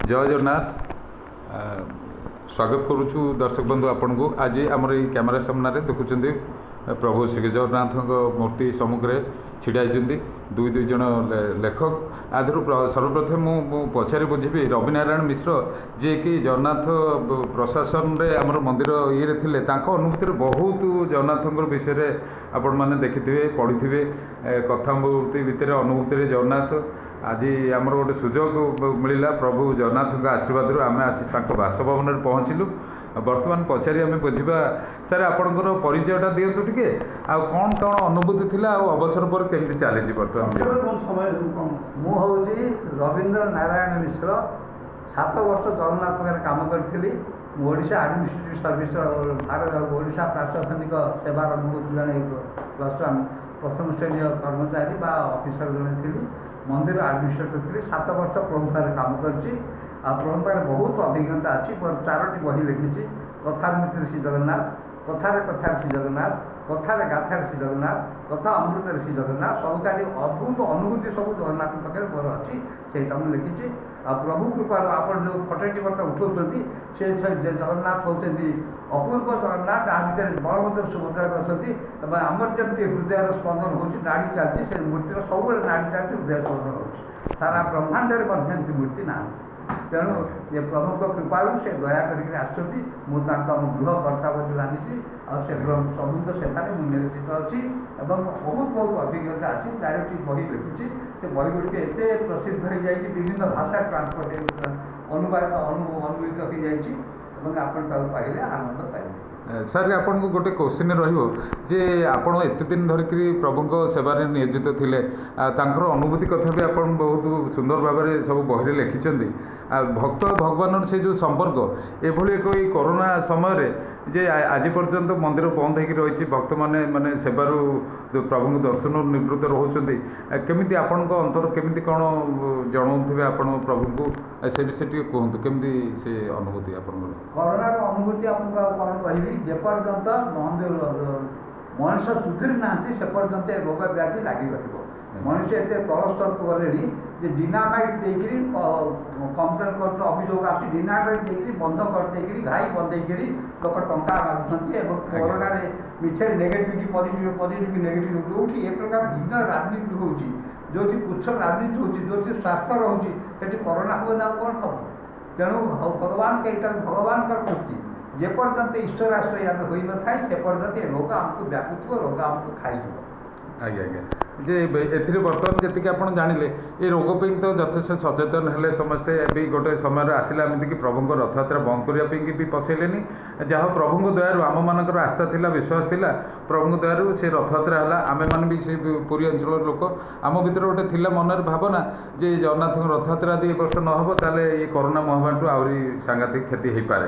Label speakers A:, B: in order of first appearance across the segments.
A: ଜୟ ଜଗନ୍ନାଥ। ସ୍ୱାଗତ କରୁଛୁ ଦର୍ଶକ ବନ୍ଧୁ ଆପଣଙ୍କୁ। ଆଜି ଆମର ଏଇ କ୍ୟାମେରା ସାମ୍ନାରେ ଦେଖୁଛନ୍ତି, ପ୍ରଭୁ ଶ୍ରୀ ଜଗନ୍ନାଥଙ୍କ ମୂର୍ତ୍ତି ସମ୍ମୁଖରେ ଛିଡ଼ା ହେଇଛନ୍ତି ଦୁଇ ଦୁଇ ଜଣ ଲେଖକ। ଆଦେହରୁ ସର୍ବପ୍ରଥମେ ମୁଁ ପଚାରି ବୁଝିବି ରବିନାରାୟଣ ମିଶ୍ର, ଯିଏକି ଜଗନ୍ନାଥ ପ୍ରଶାସନରେ ଆମର ମନ୍ଦିର ଇଏରେ ଥିଲେ, ତାଙ୍କ ଅନୁଭୂତିରେ ବହୁତ ଜଗନ୍ନାଥଙ୍କର ବିଷୟରେ ଆପଣମାନେ ଦେଖିଥିବେ, ପଢ଼ିଥିବେ କଥାମୂର୍ତ୍ତି ଭିତରେ ଅନୁଭୂତିରେ ଜଗନ୍ନାଥ। ଆଜି ଆମର ଗୋଟେ ସୁଯୋଗ ମିଳିଲା, ପ୍ରଭୁ ଜଗନ୍ନାଥଙ୍କ ଆଶୀର୍ବାଦରୁ ଆମେ ଆସି ତାଙ୍କ ବାସଭବନରେ ପହଞ୍ଚିଲୁ। ବର୍ତ୍ତମାନ ପଚାରି ଆମେ ବୁଝିବା। ସାର୍, ଆପଣଙ୍କର ପରିଚୟଟା ଦିଅନ୍ତୁ ଟିକେ, ଆଉ କ'ଣ କ'ଣ ଅନୁଭୂତି ଥିଲା, ଆଉ ଅବସର ପରେ କେମିତି ଚାଲିଛି ବର୍ତ୍ତମାନ?
B: ମୁଁ ହେଉଛି ରବୀନ୍ଦ୍ର ନାରାୟଣ ମିଶ୍ର। 7 ବର୍ଷ ଜଗନ୍ନାଥ ପାଖରେ କାମ କରିଥିଲି। ମୁଁ ଓଡ଼ିଶା ଆଡ଼ମିନିଷ୍ଟ୍ରେଟିଭ୍ ସର୍ଭିସର, ଭାରତ ଓଡ଼ିଶା ପ୍ରଶାସନିକ ସେବାର ମୁଁ ଜଣେ +1 ପ୍ରଥମ ଶ୍ରେଣୀୟ କର୍ମଚାରୀ ବା ଅଫିସର ଜଣେ ଥିଲି। ମନ୍ଦିର ଆଡ଼ମିନିଷ୍ଟ୍ରେଟର ଥିଲି। 7 ବର୍ଷ ପ୍ରଭୁ ପାଖରେ କାମ କରିଛି ଆଉ ପ୍ରଭୁ ପାଖରେ ବହୁତ ଅଭିଜ୍ଞତା ଅଛି। ମୋର 4ଟି ବହି ଲେଖିଛି: କଥାମୃତରେ ଶ୍ରୀ ଜଗନ୍ନାଥ, କଥାରେ କଥାରେ ଶ୍ରୀ ଜଗନ୍ନାଥ, କଥାରେ ଗାଥାରେ ଶ୍ରୀ ଜଗନ୍ନାଥ, କଥା ଅମୃତରେ ଶ୍ରୀ ଜଗନ୍ନାଥ। ସବୁ ଖାଲି ଅଦ୍ଭୁତ ଅନୁଭୂତି ସବୁ ଜଗନ୍ନାଥଙ୍କ ପାଖରେ ମୋର ଅଛି, ସେଇଟା ମୁଁ ଲେଖିଛି। ଆଉ ପ୍ରଭୁ କୃପାରୁ ଆପଣ ଯେଉଁ ଫଟୋଟି ବର୍ତ୍ତମାନ ଉଠାଉଛନ୍ତି, ସେ ଜଗନ୍ନାଥ ହେଉଛନ୍ତି ଅପୂର୍ବ ଜଗନ୍ନାଥ, ଯାହା ଭିତରେ ବଳଭଦ୍ର ସୁଭଦ୍ରା ଅଛନ୍ତି। ଏବଂ ଆମର ଯେମିତି ହୃଦୟର ସ୍ପନ୍ଦନ ହେଉଛି, ନାଡ଼ି ଚାଲିଛି, ସେ ମୂର୍ତ୍ତିର ସବୁବେଳେ ନାଡ଼ି ଚାଲିଛି, ହୃଦୟ ସ୍ପନ୍ଦନ ହେଉଛି। ସାରା ବ୍ରହ୍ମାଣ୍ଡରେ ମଧ୍ୟ ଏମିତି ମୂର୍ତ୍ତି ନାହାନ୍ତି। ତେଣୁ ଏ ପ୍ରଭୁଙ୍କ କୃପାରୁ ସେ ଦୟା କରିକି ଆସିଛନ୍ତି। ମୁଁ ତାଙ୍କ ଆମ ଗୃହକର୍ତ୍ତା ବୋଲି ମାନିଛି ଆଉ ସେ ପ୍ରଭୁଙ୍କ ସେବାରେ ମୁଁ ନିୟୋଜିତ ଅଛି ଏବଂ ବହୁତ ବହୁତ ଅଭିଜ୍ଞତା ଅଛି। 4ଟି ବହି ଲେଖିଛି। ସେ ବହି ଗୁଡ଼ିକ ଏତେ ପ୍ରସିଦ୍ଧ ହୋଇଯାଇଛି, ବିଭିନ୍ନ ଭାଷା ଟ୍ରାନ୍ସପୋର୍ଟ ଅନୁବାଦିତ ଅନୁଦିତ ହୋଇଯାଇଛି ଏବଂ ଆପଣ ତାକୁ ପାଇଲେ ଆନନ୍ଦ ପାଇବେ।
A: ସାର୍, ଆପଣଙ୍କୁ ଗୋଟେ କୋଶ୍ଚିନ୍ ରହିବ ଯେ ଆପଣ ଏତେ ଦିନ ଧରିକିରି ପ୍ରଭୁଙ୍କ ସେବାରେ ନିୟୋଜିତ ଥିଲେ, ତାଙ୍କର ଅନୁଭୂତି କଥା ବି ଆପଣ ବହୁତ ସୁନ୍ଦର ଭାବରେ ସବୁ ବହିରେ ଲେଖିଛନ୍ତି। ଆଉ ଭକ୍ତ ଭଗବାନର ସେ ଯେଉଁ ସମ୍ପର୍କ, ଏଭଳି ଏକ ଏଇ କରୋନା ସମୟରେ ଯେ ଆଜି ପର୍ଯ୍ୟନ୍ତ ମନ୍ଦିର ବନ୍ଦ ହେଇକି ରହିଛି, ଭକ୍ତମାନେ ମାନେ ସେବାରୁ, ପ୍ରଭୁଙ୍କ ଦର୍ଶନରୁ ନିବୃତ୍ତ ରହୁଛନ୍ତି, କେମିତି ଆପଣଙ୍କ ଅନ୍ତର କେମିତି କ'ଣ ଜଣାଉଥିବେ ଆପଣ ପ୍ରଭୁଙ୍କୁ, ସେ ବିଷୟରେ ଟିକେ କୁହନ୍ତୁ। କେମିତି ସେ ଅନୁଭୂତି ଆପଣଙ୍କର?
B: କରୋନାର ଅନୁଭୂତି ଆପଣଙ୍କୁ ଆଉ କ'ଣ କହିବି? ଯେପର୍ଯ୍ୟନ୍ତ ମନ୍ଦିର ମଣିଷ ସୁଧୁରି ନାହାନ୍ତି, ସେ ପର୍ଯ୍ୟନ୍ତ ଏ ରୋଗ ବ୍ୟାଧି ଲାଗି ରହିବ। ମଣିଷ ଏତେ ତଳ ସ୍ତରକୁ ଗଲେଣି ଯେ ଡିନାମାଇଟ୍ ଦେଇକିରି କମ୍ପ୍ଲେନ୍ କରୁଛୁ, ଅଭିଯୋଗ ଆସୁଛି, ଡିନାମାଇଟ୍ ଦେଇକିରି ବନ୍ଧ କରିଦେଇକିରି, ଘାଇ ବନ୍ଧେଇକିରି ଲୋକ ଟଙ୍କା ମାଗୁଛନ୍ତି ଏବଂ କରୋନାରେ ମିଛରେ ନେଗେଟିଭ୍ କି ପଜିଟିଭ୍, ପଜିଟିଭ୍ କି ନେଗେଟିଭ୍। ଯେଉଁଠି ଏ ପ୍ରକାର ହୀନ ରାଜନୀତି ହେଉଛି, ଯେଉଁଠି ତୁଚ୍ଛ ରାଜନୀତି ହେଉଛି, ଯେଉଁଠି ସ୍ୱାର୍ଥ ରହୁଛି, ସେଠି କରୋନା ହେବ ନା ଆଉ କ'ଣ ହେବ? ତେଣୁ ଭଗବାନଙ୍କ ଏଇଟା ଭଗବାନଙ୍କର କୃତି। ଯେପର୍ଯ୍ୟନ୍ତ ଈଶ୍ୱର ଆଶ୍ରୟ ଆମେ ହୋଇନଥାଏ, ସେ ପର୍ଯ୍ୟନ୍ତ ଏ ରୋଗ ଆମକୁ ବ୍ୟାପୁଥିବ, ରୋଗ ଆମକୁ ଖାଇଯିବ।
A: ଆଜ୍ଞା, ଯେ ଏଥିରେ ବର୍ତ୍ତମାନ ଯେତିକି ଆପଣ ଜାଣିଲେ, ଏ ରୋଗ ପାଇଁ ତ ଯଥେଷ୍ଟ ସଚେତନ ହେଲେ ସମସ୍ତେ ବି। ଗୋଟେ ସମୟରେ ଆସିଲା ଏମିତିକି ପ୍ରଭୁଙ୍କ ରଥଯାତ୍ରା ବନ୍ଦ କରିବା ପାଇଁ ବି ପଛେଇଲେନି। ଯାହା ପ୍ରଭୁଙ୍କ ଦୟାରୁ ଆମମାନଙ୍କର ଆସ୍ଥା ଥିଲା, ବିଶ୍ୱାସ ଥିଲା, ପ୍ରଭୁଙ୍କ ଦୟାରୁ ସେ ରଥଯାତ୍ରା ହେଲା। ଆମେମାନେ ବି ସେ ପୁରୀ ଅଞ୍ଚଳର ଲୋକ, ଆମ ଭିତରେ ଗୋଟେ ଥିଲା ମନରେ ଭାବନା ଯେ ଜଗନ୍ନାଥଙ୍କ ରଥଯାତ୍ରା ଯଦି ଏ ବର୍ଷ ନ ହେବ, ତାହେଲେ ଏ କରୋନା ମହାମାରୀଠୁ ଆହୁରି ସାଂଘାତିକ କ୍ଷତି ହେଇପାରେ।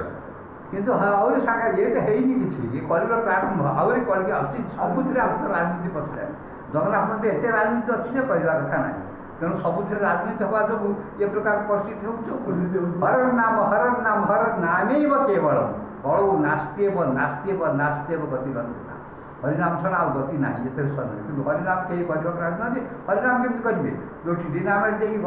B: କିନ୍ତୁ ଆହୁରି ସାଂଘାତିକ ଇଏ ତ ହେଇନି କିଛି, ଇଏ କଳିର ପ୍ରାରମ୍ଭ। ଆହୁରି କଳିକି ଆସୁଛି। ସବୁଥିରେ ଆମର ରାଜନୀତି ପଶିଲାଣି। ଜଗନ୍ନାଥ ମନ୍ଦିର ଏତେ ରାଜନୀତି ଅଛି ଯେ କହିବା କଥା ନାହିଁ। ତେଣୁ ସବୁଥିରେ ରାଜନୀତି ହେବା ଯୋଗୁଁ ଏ ପ୍ରକାର ପରିସ୍ଥିତି ହେଉଛି। ହର ନାମ, ହର ନାମ, ହର ନାମୈବ କେବଳ, କଳଉ ନାସ୍ତିଏବ ନାସ୍ତିଏବ ନାସ୍ତିଏବ ଗତି। ହରିନାମ ଛଡ଼ା ଆଉ ଗତି ନାହିଁ ଏଥିରେ ସରିନି। କିନ୍ତୁ ହରିନାମ କେହି କରିବାକୁ ରାଜି ନାହାନ୍ତି। ହରିନାମ କେମିତି କରିବେ? ଯେଉଁଠି ଡିନାମାଇଟ୍ ଦେଇକି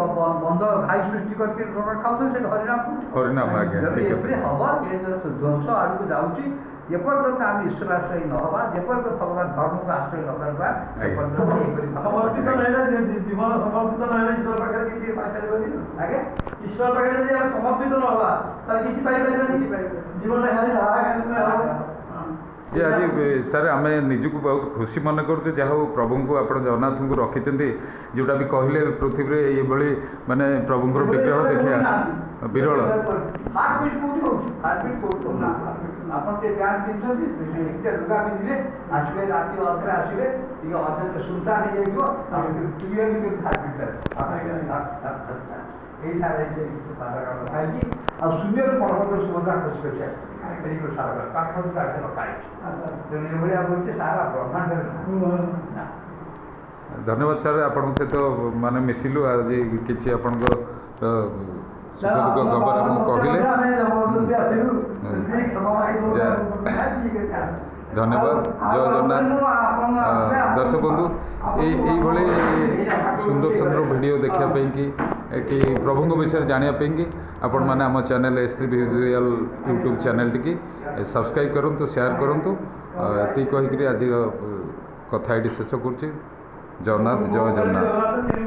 B: ବନ୍ଧ ଘାଇ ସୃଷ୍ଟି କରିକି ଟଙ୍କା ଖାଉଛନ୍ତି, ସେଠି ହରିନାମ
A: ହରିନାମ ଆଜ୍ଞା।
B: ଏଥିରେ ହବ ଏ ଧ୍ୱଂସ ଆଡ଼କୁ ଯାଉଛି। ଯେପର୍ଯ୍ୟନ୍ତ ଆମେ ଈଶ୍ୱର ଆଶ୍ରୟୀ ନ ହେବା, ଯେପର୍ଯ୍ୟନ୍ତ ଭଗବାନ ଧର୍ମକୁ ଆଶ୍ରୟ ନ କରିବା, ସେପର୍ଯ୍ୟନ୍ତ ଏହିପରି
C: ସମର୍ପିତ ନହେଲେ, ଜୀବନ ସମର୍ପିତ ନହେଲେ ଈଶ୍ୱର ପାଖରେ କିଛି ପାଇପାରିବନି।
B: ଆଜ୍ଞା,
C: ଈଶ୍ୱର ପାଖରେ ଯଦି ଆମେ ସମର୍ପିତ ନ ହେବା, ତାହେଲେ କିଛି ପାଇପାରିବାନି। ଜୀବନରେ ଖାଲି ହାହାକାର।
A: ଯେ ଆଜି ସାର୍ ଆମେ ନିଜକୁ ବହୁତ ଖୁସି ମନେ କରୁଛୁ, ଯାହା ହଉ ପ୍ରଭୁଙ୍କୁ ଆପଣ ଜଗନ୍ନାଥଙ୍କୁ ରଖିଛନ୍ତି। ଯେଉଁଟା ବି କହିଲେ, ପୃଥିବୀରେ ଏଇଭଳି ମାନେ ପ୍ରଭୁଙ୍କର ବିଗ୍ରହ ଦେଖିବା ବିରଳ।
B: ହାର୍ଟବିଟ୍ କୋଉଠି ହେଉଛି? ହାର୍ଟବିଟ୍ କୋଉଠି? ଆପଣ ଟିକେ ପ୍ୟାଣ୍ଟ ପିନ୍ଧୁଛନ୍ତି, ଟିକେ ଲୁଗା ପିନ୍ଧିବେ, ଆସିବେ, ରାତି ଅଧରେ ଆସିବେ, ଟିକେ ଅଧେ ସୁନସାନ ହେଇଯାଇଥିବ, ଆପଣ କ୍ଲିୟରଲି କିନ୍ତୁ ହାର୍ଟବିଟ୍। ଏଇଠାରେ ସେ ରଖା ହେଇଛି ଆଉ ଶୂନ୍ୟରୁ ବଳଭଦ୍ର ସୁଭଦ୍ରା ଖସି ଖସି ଆସିଛି। ଏଇ ଗୋଟେ ସାର ତାଙ୍କ ମଧ୍ୟ ରଖା ହେଇଛି। ତେଣୁ ଏଭଳିଆ ମୂର୍ତ୍ତି ସାରା ବ୍ରହ୍ମାଣ୍ଡରେ ନା।
A: ଧନ୍ୟବାଦ ସାର୍, ଆପଣଙ୍କ ସହିତ ମାନେ ମିଶିଲୁ ଆଜି, କିଛି ଆପଣଙ୍କ ସୁଖ ଦୁଃଖ ଖବର ଆମକୁ କହିଲେ।
C: ଆସିଲୁ।
B: ଠିକ ଅଛି।
A: ଧନ୍ୟବାଦ, ଜୟ ଜଗନ୍ନାଥ। ଦର୍ଶକ ବନ୍ଧୁ, ଏଇଭଳି ସୁନ୍ଦର ସୁନ୍ଦର ଭିଡ଼ିଓ ଦେଖିବା ପାଇଁକି କି ପ୍ରଭୁଙ୍କ ବିଷୟରେ ଜାଣିବା ପାଇଁକି ଆପଣମାନେ ଆମ ଚ୍ୟାନେଲ୍ S3 visual YouTube ଚ୍ୟାନେଲ୍ଟିକି ସବସ୍କ୍ରାଇବ୍ କରନ୍ତୁ, ସେୟାର କରନ୍ତୁ। ଏତିକି କହିକିରି ଆଜିର କଥା ଏଇଠି ଶେଷ କରୁଛି। ଜଗନ୍ନାଥ, ଜୟ ଜଗନ୍ନାଥ।
C: ଜଗନ୍ନାଥ।